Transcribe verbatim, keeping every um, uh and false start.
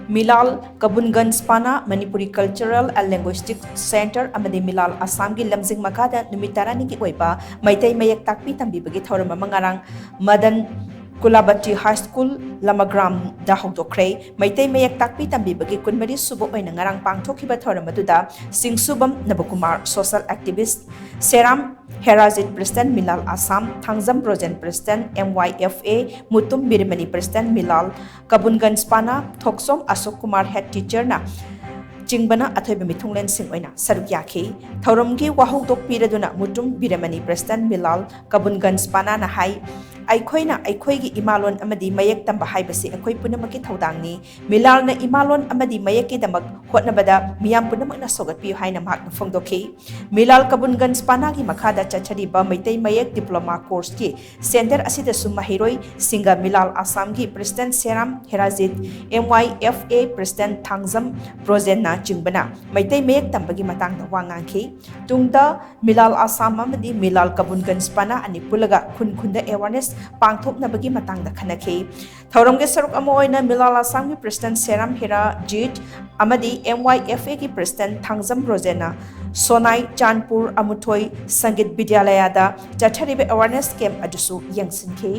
Milal Kabunganj Pana Manipuri cultural and linguistic centre ꯑꯃꯗꯤ ꯃꯤꯂꯥꯜ ꯑꯁꯥꯝꯒꯤ ꯂꯝꯖꯤꯡ ꯃꯈꯥꯗ ꯅꯨꯃꯤꯠ ꯇꯔꯥꯅꯤꯒꯤ ꯑꯣꯏꯕ ꯃꯩꯇꯩ ꯃꯌꯦꯛ ꯇꯥꯛꯄꯤ ꯇꯝꯕꯤꯕꯒꯤ ꯊꯧꯔꯝ ꯑꯃ ꯉꯔꯥꯡ ꯃꯗꯟ ꯀꯨꯂꯥꯕꯇꯤ ꯍꯥꯏ ꯁ꯭ꯀꯨꯜ ꯂꯃꯒ꯭ꯔꯥꯝꯗ ꯍꯧꯗꯣꯛꯈ꯭ꯔꯦ꯫ ꯃꯩꯇꯩ ꯃꯌꯦꯛ ꯇꯥꯛꯄꯤ ꯇꯝꯕꯤꯕꯒꯤ ꯀꯨꯟꯃꯔꯤ ꯁꯨꯕ ꯑꯣꯏꯅ ꯉꯔꯥꯡ ꯄꯥꯡꯊꯣꯛꯈꯤꯕ ꯊꯧꯔꯝ ꯑꯗꯨꯗ Singsubam Nabakumar, social activist Seram Herajit, president Milal Assam, Thangjam Brojen, president M Y F A, Mutum Biramani, president Milal Kabunganj Pana, Thokchom Ashok Kumar, head ꯇꯤꯆꯔꯅ ꯆꯤꯡꯕꯅ ꯑꯊꯣꯏꯕ ꯃꯤꯊꯨꯡꯂꯦꯟꯁꯤꯡ ꯑꯣꯏꯅ ꯁꯔꯨꯛ ꯌꯥꯈꯤ꯫ ꯊꯧꯔꯝꯒꯤ ꯋꯥꯍꯧꯗꯣꯛ ꯄꯤꯔꯗꯨꯅ ꯃꯨꯇꯨꯝ ꯕꯤꯔꯃꯅꯤ, ꯄ꯭ꯔꯦꯁꯤꯗꯦꯟ ꯃꯤꯂꯥꯜ ꯀꯕꯨꯟꯒꯟꯖ ꯄꯥꯅꯥꯅ ꯍꯥꯏ, ꯑꯩꯈꯣꯏꯅ ꯑꯩꯈꯣꯏꯒꯤ ꯏꯃꯥꯂꯣꯟ ꯑꯃꯗꯤ ꯃꯌꯦꯛ ꯇꯝꯕ ꯍꯥꯏꯕꯁꯤ ꯑꯩꯈꯣꯏ ꯄꯨꯝꯅꯃꯛꯀꯤ ꯊꯧꯗꯥꯡꯅꯤ꯫ ꯃꯤꯂꯥꯜꯅ ꯏꯃꯥꯂꯣꯟ ꯑꯃꯗꯤ ꯃꯌꯦꯛꯀꯤꯗꯃꯛ ꯍꯣꯠꯅꯕꯗ ꯃꯤꯌꯥꯝ ꯄꯨꯝꯅꯃꯛꯅ ꯁꯧꯒꯠꯄꯤꯌꯨ ꯍꯥꯏꯅ ꯃꯍꯥꯛꯅ ꯐꯣꯡꯗꯣꯛꯈꯤ꯫ ꯃꯤꯂꯥꯜ ꯀꯕꯨꯟꯒꯟꯖ ꯄꯥꯅꯥꯒꯤ ꯃꯈꯥꯗ ꯆꯠꯊꯔꯤꯕ ꯃꯩꯇꯩ ꯃꯌꯦꯛ ꯗꯤꯄ꯭ꯂꯣꯃꯥ ꯀꯣꯔꯁꯀꯤ ꯁꯦꯟꯇꯔ ꯑꯁꯤꯗꯁꯨ ꯃꯍꯩꯔꯣꯏꯁꯤꯡꯒ ꯃꯤꯂꯥꯜ ꯑꯁꯥꯝꯒꯤ ꯄ꯭ꯔꯦꯁꯤꯗꯦꯟ ꯁꯦꯔꯥꯝ ꯍꯦꯔꯥꯖꯤꯠ, ꯑꯦꯝ ꯋꯥꯏ ꯑꯦꯐ ꯑꯦ ꯄ꯭ꯔꯦꯁꯤꯗꯦꯟ ꯊꯥꯡꯖꯝ ꯕ꯭ꯔꯣꯖꯦꯟꯅ ꯆꯤꯡꯕꯅ ꯃꯩꯇꯩ ꯃꯌꯦꯛ ꯇꯝꯕꯒꯤ ꯃꯇꯥꯡꯗ ꯋꯥ ꯉꯥꯡꯈꯤ꯫ ꯇꯨꯡꯗ ꯃꯤꯂꯥꯜ ꯑꯁꯥꯝ ꯑꯃꯗꯤ ꯃꯤꯂꯥꯜ ꯀꯕꯨꯟꯒꯟꯖ ꯄꯥꯅꯥ ꯑꯅꯤ ꯄꯨꯜꯂꯒ ꯈꯨꯟ ꯈꯨꯟꯗ ꯑꯦꯋꯥꯔꯅꯦꯁ ꯄꯥꯡꯊꯣꯛꯅꯕꯒꯤ ꯃꯇꯥꯡꯗ ꯈꯟꯅꯈꯤ꯫ ꯊꯧꯔꯝꯒꯤ ꯁꯔꯨꯛ ꯑꯃ ꯑꯣꯏꯅ ꯃꯤꯂꯥꯜ ꯑꯁꯥꯝꯒꯤ ꯄ꯭ꯔꯦꯁꯤꯗꯦꯟ ꯁꯦꯔꯥꯝ ꯍꯦꯔꯥꯖꯤꯠ ꯑꯃꯗꯤ ꯑꯦꯝ ꯋꯥꯏ ꯑꯦꯐ ꯑꯦꯒꯤ ꯄ꯭ꯔꯦꯁꯤꯗꯦꯟ ꯊꯥꯡꯖꯝ ꯔꯣꯖꯦꯟꯅ ꯁꯣꯅꯥꯏ ꯆꯥꯟꯄꯨꯔ ꯑꯃꯨꯊꯣꯏ ꯁꯪꯒꯤꯠ ꯕꯤꯗ꯭ꯌꯥꯂꯌꯥꯗ ꯆꯠꯊꯔꯤꯕ ꯑꯦꯋꯥꯔꯅꯦꯁ ꯀꯦꯝꯞ ꯑꯗꯨꯁꯨ ꯌꯦꯡꯁꯤꯟꯈꯤ꯫